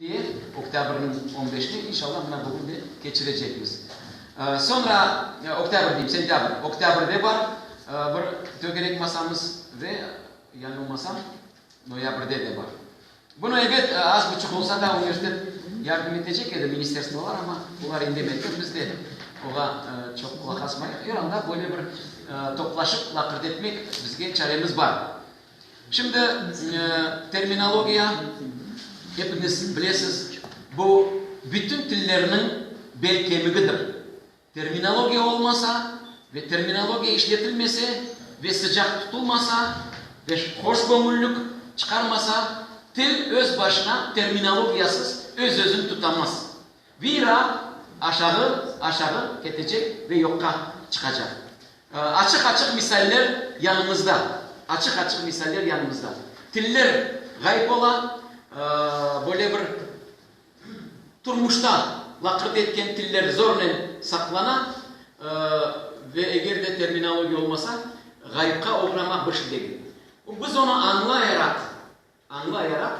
Diye, oktâbrniñ on beşine, inşallah, mına bugün de keçirecekmiz. Soñra, oktâbr deyim, sentâbr, oktâbrde bar bir tögerek masamız ve, yañılmasam, noyabrde de bar. Bunı, ebet, az buçuq olsa da, universitet yardım etecek edi, ministerstvolar, amma olar indemediler, biz de oğa çoq qulaq asmayıq. Er alda, böyle bir toplaşıp laqırdı etmek bizge çaremiz bar. Şimdi terminologiya, epiñiz bilesiz, bu bütün tillerniñ bel kemigidir. Terminologiya olmasa ve terminologiya işletilmese ve sıcaq tutulmasa ve hoşgöñüllük çıqarmasa, til öz başına terminologiyasız öz-özün tutamaz. Vira aşağı, aşağı ketecek ve yoqqa çıqacaq. Açıq-açıq misaller yanımızda. Açıq-açıq misaller yanımızda. Tiller ğayıp ola, böyle bir turmuşta laqırdı etken tiller zornen saqlana ve eger de terminologiya olmasa, ğayıpqa oğramaq bir şey degil. Biz onı añlayaraq, añlayaraq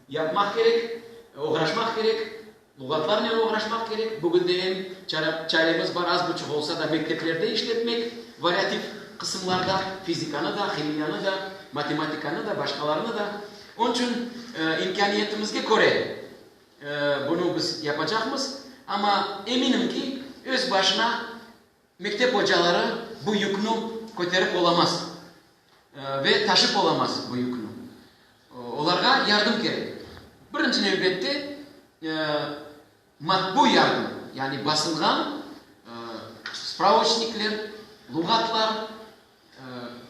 Yapmaq kerek, oğraşmaq kerek, luğatlarnen oğraşmaq kerek. Bugün de em çaremiz bar, az buçuq olsa da mekteplerde işletmek, variativ qısımlarda, fizikanı da, himiyanı da, matematikanı da, başqalarını da. Onıñ içün imkâniyetimizge köre bunı biz yapacaqmız. Amma eminim ki, öz başına Mektep ocaları bu yükni köterip olamaz ve taşıp olamaz bu yükni. Olarğa yardım kerek. Birinci nevbette matbu yardım, yani basılğan spravoçnikler, luğatlar,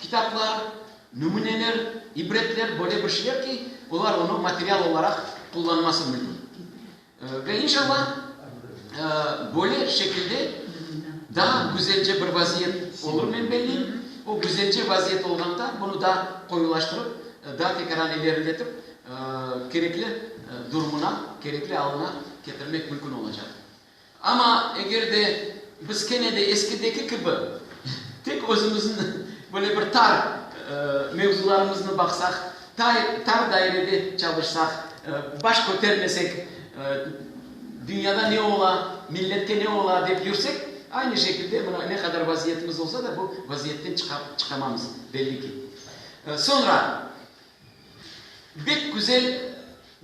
kitaplar, nümüneler, ibretler, böyle bir şeyler ki, olar onı material olaraq qullanması mümkün. Ve inşallah, böyle şekilde daa güzelce bir vaziyet olur, men belleyim. O güzelce vaziyet olğanda, bunı daa qoyulaştırıp, daa tekâran ileriletip, kerekli durumına, kerekli alına ketirmek mümkün olacaq. Amma eger de biz kene de eskideki kibi tek özümizniñ böyle bir tar mevzularımıznı baqsaq, tar dairede çalışsaq, baş kötermesek, dünyada ne ola, milletke ne ola dep yürsek, aynı şekilde mına ne qadar vaziyetimiz olsa da, bu vaziyetten çıqamamız, belli ki. Soñra, bek güzel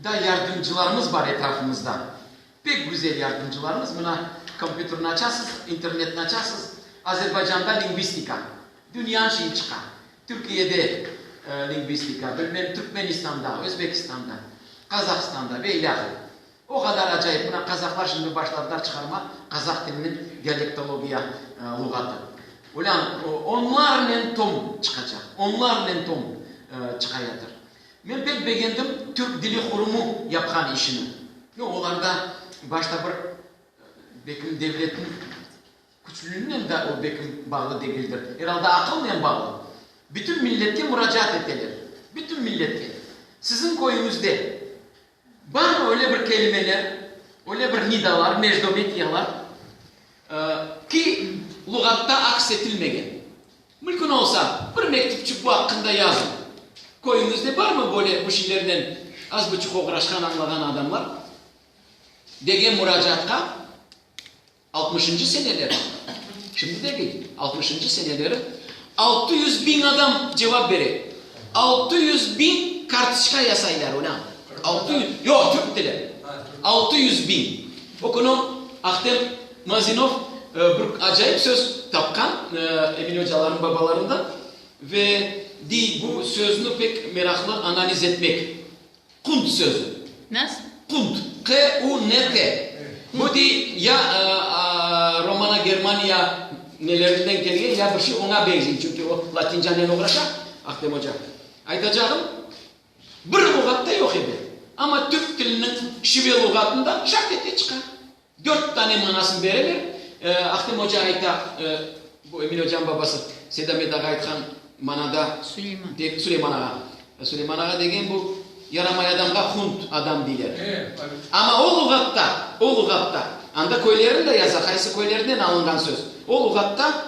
da yardımcılarımız bar etrafımızda. Pek güzel yardımcılarımız, mına kompyuterni açasız, internetni açasız, Azerbaycanda lingvistika, dünyanıñ şeyi çıqa, Türkiyede lingvistika, bilmem Türkmenistanda, Özbekistanda, Qazahstanda ve ilâhre. O qadar acayip, mına qazahlar şimdi başladılar çıqarmaq qazah tiliniñ dialektologiya luğatı. Ulân, onlarnen tom çıqacaq, onlarnen tom çıqayatır. Men pek begendim Türk dili qurumu yapqan işini. No, olarda başta bir bekim devletniñ küçlülüginen de o bekim bağlı degildir. Er alda aqılnen bağlı. Bütün milletke muracaat eteler. Bütün milletke. Siziñ köyüñizde barmı öyle bir kelimeler, öyle bir nidalar, mejdometiyalar, ki luğatta aks etilmegen? Mülkün olsa, bir mektüpçik bu aqqında yazıñ. Köyüñizde barmı böyle bu şeylernen az buçuq oğraşqan, añlağan adamlar? Degen muracaatqa altmışıncı seneleri, şimdi degil, altmışıncı seneleri 600 biñ adam cevap bere. 600 biñ kartoçka yasaylar, olân. 600, yoq, türk tili. 600 biñ. O künü Ahtem Mazinov bir acayip söz tapqan Emil ocalarnıñ babalarından ve dey, bu sözni pek meraqlı analiz etmek. Qunt sözü. Nasıl? Qunt, Q-U-N-T. Bu dey, ya Romana, Germaniya nelerinden kelgen, ya bir şey oña beñzey, çünki o latincanen oğraşa, Ahtem oca. Aytacağım, bir luğatta yoq edi, amma türk tiliniñ şive luğatında şart ete çıqa. Dört tane manasını bereler. Ahtem oca ayta, bu Emil ocanıñ babası Seydamet ağa aytqan manada, Suleyman. Suleyman ağa. Suleyman ağa degen bu yaramay adamğa hunt adam deyler. Amma o luğatta, o luğatta, anda köylerini de yaza, qaysı köylerinden alınğan söz. O luğatta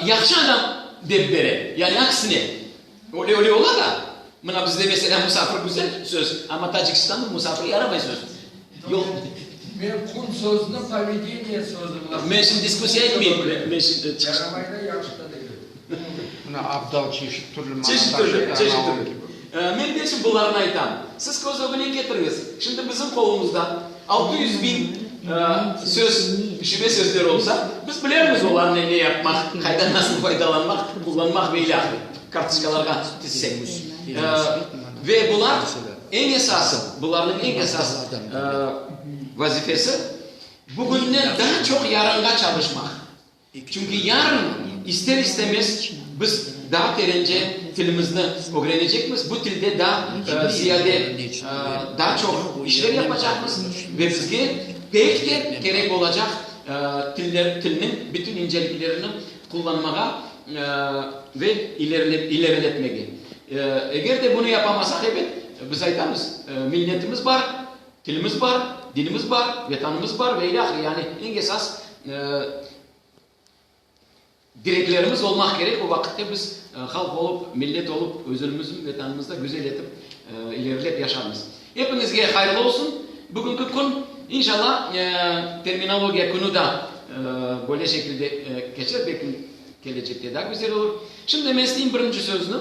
Yahşı adam dep bere, yani aksine, öyle öyle ola da. Mına bizde, meselâ, musafir güzel söz, amma Tacikistanda musafir yaramay söz. Yoq. Men kun sözüni povedeniye sözü olaraq. Men şimdi diskussiya etmeyim. Men şimdi çıqış. Yaramay da, yahşı da degil. Mına abdal çeşit türlü mana Çeşit türlü, taşıy, çeşit ana türlü. kibi. Men ne içün bularnı aytam? Siz köz ögüne ketiriñiz, şimdi bizim qolumızda 600 biñ söz, şive sözleri olsa, biz bilermiz olarnen ne yapmaq, qayda nasıl faydalanmaq, qullanmaq ve ilâhre, kartoçkalarğa tizsek. Ve bular eñ esası, bularnıñ eñ esas vazifesi, bugünden daa çoq yarınğa çalışmaq. Çünki yarın ister-istemez biz daa terence tilimizni ögrenecekmiz, bu tilde daa ziyade, daa çoq işler yapacaqmız ve bizge pek de kerek olacaq tiller, tilniñ bütün inceliklerini qullanmağa ve ileriletmege. Eger de bunı yapamasaq, ebet, biz aytamız, milletimiz bar, Tilimiz bar, dinimiz bar, Vetanımız bar ve ilâhre, yani eñ esas direklerimiz olmaq kerek, o vaqıtte biz halq olıp, millet olıp, özürimizniñ Vetanımızda güzel etip ilerilep yaşarmız. Epiñizge hayırlı olsun bugünki kün. İnşallah, terminologiya künü da böyle şekilde keçer, belki kelecekte daa güzel olur. Şimdi men isteyim birinci sözni.